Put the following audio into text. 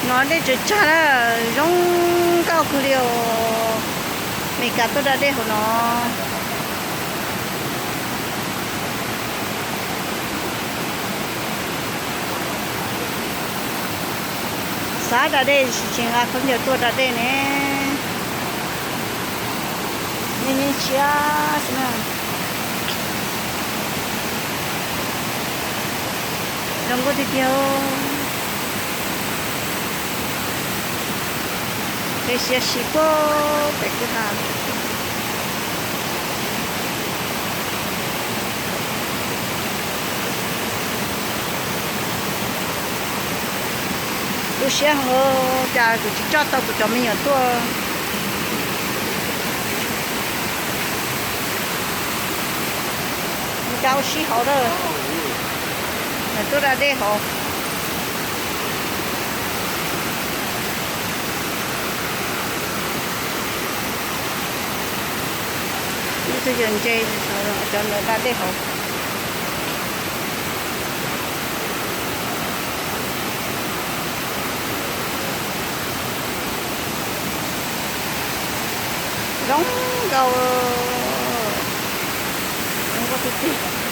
No dej tsaws tsag na, zoo nkauj kawg li os. Mes kas tuaj da dej hauv no. Xav da dej tsis nqa khaub ncaws tuaj da dej ne. Yeej yeej tshiab xwb na. Zoo nkauj tiag tiag. Qe siab si puag pem kwj ha. Tu siab heev, cas kuv tsis coj tau kuv cov me nyuam tuaj. Mus cas ua si hauv lawm, tuaj da dej hauv. Ib tug yawg ntse, cov ntawd da dej hauv. Zoo nkauj, zoo nkauj tiag tiag.